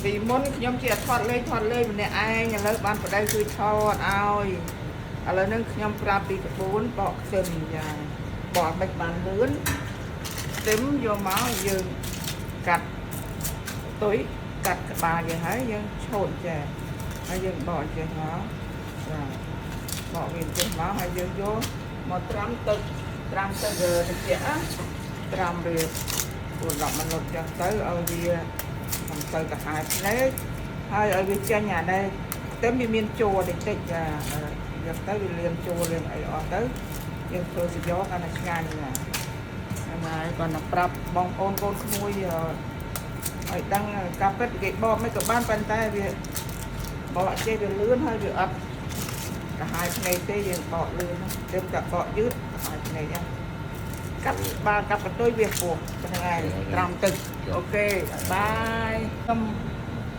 ពីមុនខ្ញុំជាថតលេងថតលេងម្នាក់ឯងឥឡូវបានប្តីជួយថតឲ្យឥឡូវហ្នឹងខ្ញុំប្រាប់ពីក្បួនបកខ្ទឹមយ៉ាងបកមិនបានលឿនខ្ទឹមយកមកយើងកាត់ទុយកាត់ក្បាលយើងហើយយើងឆូតចេះហើយយើងបកចេះមកចាបកវាចេះមកហើយយើងយកមកត្រាំទឹកត្រាំទឹកត្រជាក់ណាត្រាំវា4 10មិនិតចឹងទៅឲ្យវា មិនទៅកាហាយភ្នែកហើយឲ្យវាចេញអានេះខ្ទឹមវាមានជ័រតិចតិចចាយកទៅវាលៀនជ័រលៀនអីអស់ទៅយើងធ្វើសយោកាន់តែឆ្ងាញ់ណាហ្នឹងហើយគាត់តែប្រាប់បងប្អូនកូនក្មួយឲ្យដឹងការពិតគេបកមិនក៏បានប៉ុន្តែវាបកចេះវាលឿនហើយវាអត់កាហាយភ្នែកទេយើងបកលឿនទេតែបកយឺតកាហាយភ្នែកហ្នឹងកាត់បាកាត់បន្ទុយវាពោះហ្នឹងហើយត្រាំទឹក OK bye ខ្ញុំ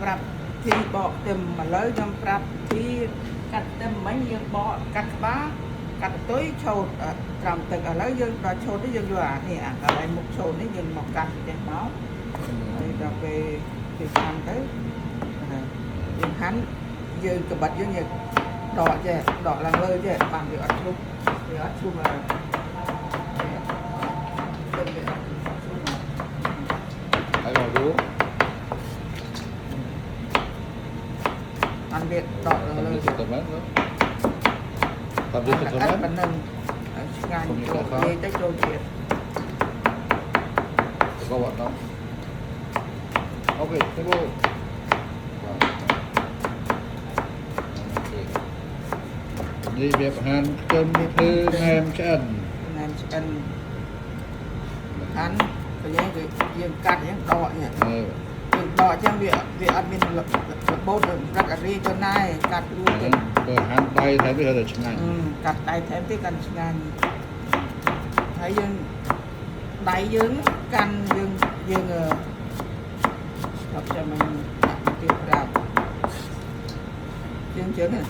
ប្រាប់ធីបកទឹមឥឡូវខ្ញុំប្រាប់ធីកាត់ទឹមមិញយើងបកកាត់ក្បាលកាត់បន្ទុយឆូតត្រាំទឹកឥឡូវយើងដល់ឆូតនេះយើងយកអានេះអាកន្លែងមុខឆូតនេះយើងមកកាត់ចេះមកហើយដល់ពេលគេហាន់ទៅយើងហាន់យើងក្បិតយើងយើងដកចេះដកឡើងលើចេះបានវាអត់ជ្រុះវាអត់ជ្រុះមកទឹមវាអត់ជ្រុះមក ហើយមកយូរ អានវាដកឡើងលើ ទៅមែនតាមវាទៅមែន ប៉ុណ្ណឹងឆ្ងាញ់ចូលនិយាយទៅចូលជាតិ ក៏វត្ត OK ទៅបូនេះវាបង្ហាញខ្ទឹមនេះធ្វើណែមឆ្អិន ណែមឆ្អិនហាន់ក៏យើងគឺយើងកាត់យើងដកនេះយើងដកអញ្ចឹងវាវាអត់មានរបូតរឹកអារីទៅណែកាត់លួចទៅ បើហាន់ដៃថែមវាទៅឆ្ងាញ់ កាត់ដៃថែមទៀតកាន់ឆ្ងាញ់ហើយយើងដៃយើងកាន់យើងយើងអត់ចាំមិនដាក់ទៀតប្រាប់ជាងជើងនេះ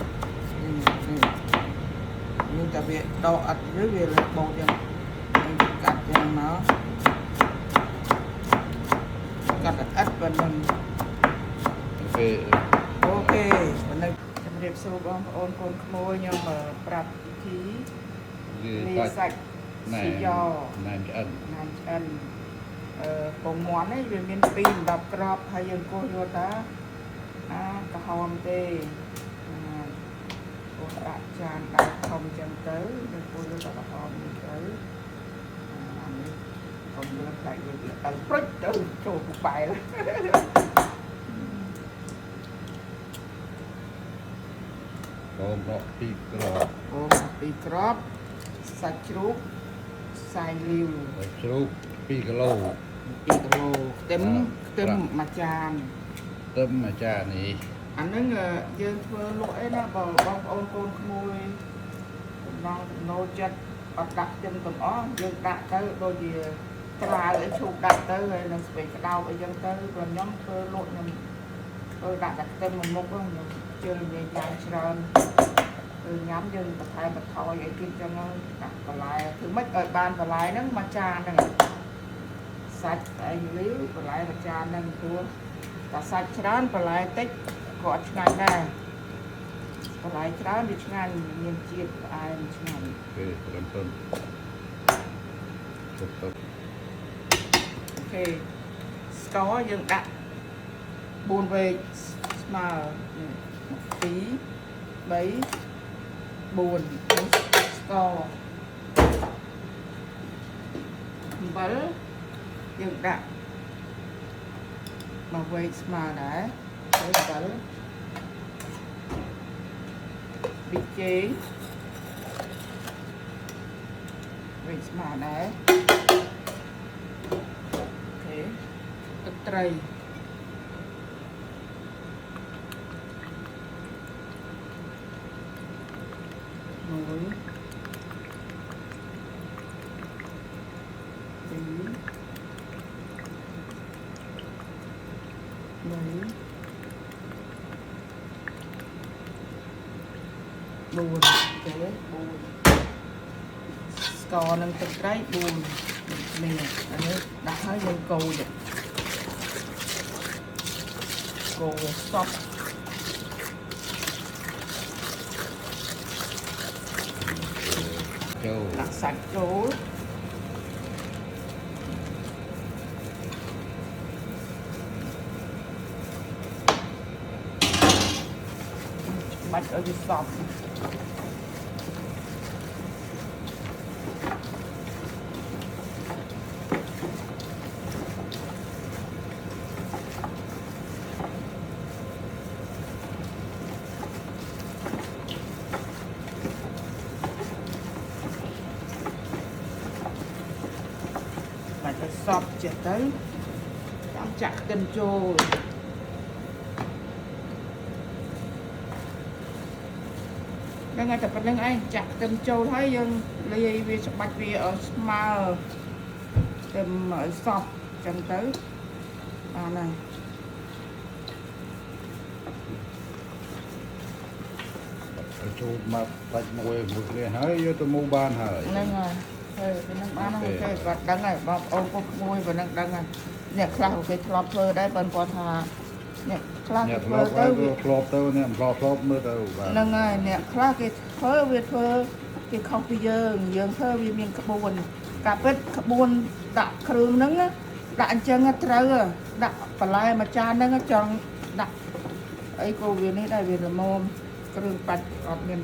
យើងតែវាដកអត់ឬវាបូតយ៉ាងយើងកាត់យ៉ាងមកកាត់អត់ប៉ុណ្ណឹង OK OK ប៉ុណ្ណឹងជំរាបសួរបងប្អូនកូនក្មួយខ្ញុំប្រាប់វិធីលាយសាច់ស៊ីយ៉ ណែមឆ្អិន ណែមឆ្អិនអឺពងមាន់នេះវាមាន2 10ក្របហើយយើងគោះយកតាអាក្រហមទេគោះដាក់ចានដាក់ធំចឹងទៅយើងគោះយកតែក្រហមនេះទៅអានេះកុំលើកតែយើងទៅព្រុចទៅចូលពុបែល កូនដកពីក្រប អូពីក្របសាច់ជ្រូកខ្សែលាវ ជ្រូក2គីឡូ 2គីឡូខ្ទឹមខ្ទឹមមួយចាន ខ្ទឹមមួយចាននេះ អាហ្នឹងយើងធ្វើលក់អីណាបើបងប្អូនកូនក្មួយចំណងចំណូលចិត្តអត់ដាក់ខ្ទឹមទាំងអស់យើងដាក់ទៅដូចជាត្រាវអីឈូកដាក់ទៅហើយនឹងស្ពៃក្តោបអីចឹងទៅព្រោះខ្ញុំធ្វើលក់ខ្ញុំធ្វើដាក់តែខ្ទឹមមួយមុខខ្ញុំជិលនិយាយយ៉ាងច្រើនទៅញ៉ាំយើងបន្ថែមបន្ថយអីទៀតចឹងដាក់បន្លែធ្វើម៉េចឲ្យបានបន្លែហ្នឹងមួយចានហ្នឹងសាច់អីលាវបន្លែមួយចានហ្នឹងព្រោះតែសាច់ច្រើនបន្លែតិចក៏អត់ឆ្ងាញ់ដែរបន្លែច្រើនវាឆ្ងាញ់មានជាតិផ្អែមឆ្ងាញ់ OK ត្រឹមទៅជប់ទៅ OK ស្ករយើងដាក់4វែកស្មើ2 3 4ស្ករអំបិលយើងដាក់មួយវែកស្មើដែរហើយអំបិលប៊ីចេងវែកស្មើដែរ OK ទឹកត្រីមួយពីរបី4ទេ4ស្ករនិងទឹកត្រី4នេះអានេះដាក់ហើយយើងកូរទៀត កូរវាសព្វ ចូល ដាក់សាច់ចូលបាច់ឲ្យវាសព្វ បាច់ឲ្យសពចេះទៅចាំចាក់ខ្ទឹមចូលហ្នឹងហើយតែប៉ុណ្្នឹងឯងចាក់ខ្ទឹមចូលហើយយើងលាយវាច្បាច់វាឲ្យស្មើខ្ទឹមឲ្យសពចឹងទៅបានហើយ ឲ្យចូលមកបាច់មួយមួយគ្នាហើយយកទៅមូបានហើយ ហ្នឹងហើយហើយប៉ុណ្្នឹងបានហើយគេគាត់ដឹងហើយបងប្អូនពុកក្មួយប៉ុណ្្នឹងដឹងហើយអ្នកខ្លះក៏គេធ្លាប់ធ្វើដែរប៉ុន្តែគាត់ថាអ្នកខ្លះ អ្នក គេធ្វើ ធ្លាប់ហើយ ទៅវា ធ្លាប់ទៅអ្នកមិនធ្លាប់ធ្លាប់មើលទៅបាទ ហ្នឹងហើយអ្នកខ្លះគេធ្វើវាធ្វើគេខុសពីយើងយើងធ្វើវាមានក្បួនការពិតក្បួនដាក់គ្រឿងហ្នឹងណាដាក់អញ្ចឹងណាត្រូវហ៎ដាក់បន្លែមួយចានហ្នឹងណាចង់ដាក់អីក៏វានេះដែរវាល្មមគ្រឿងបាច់អត់មាន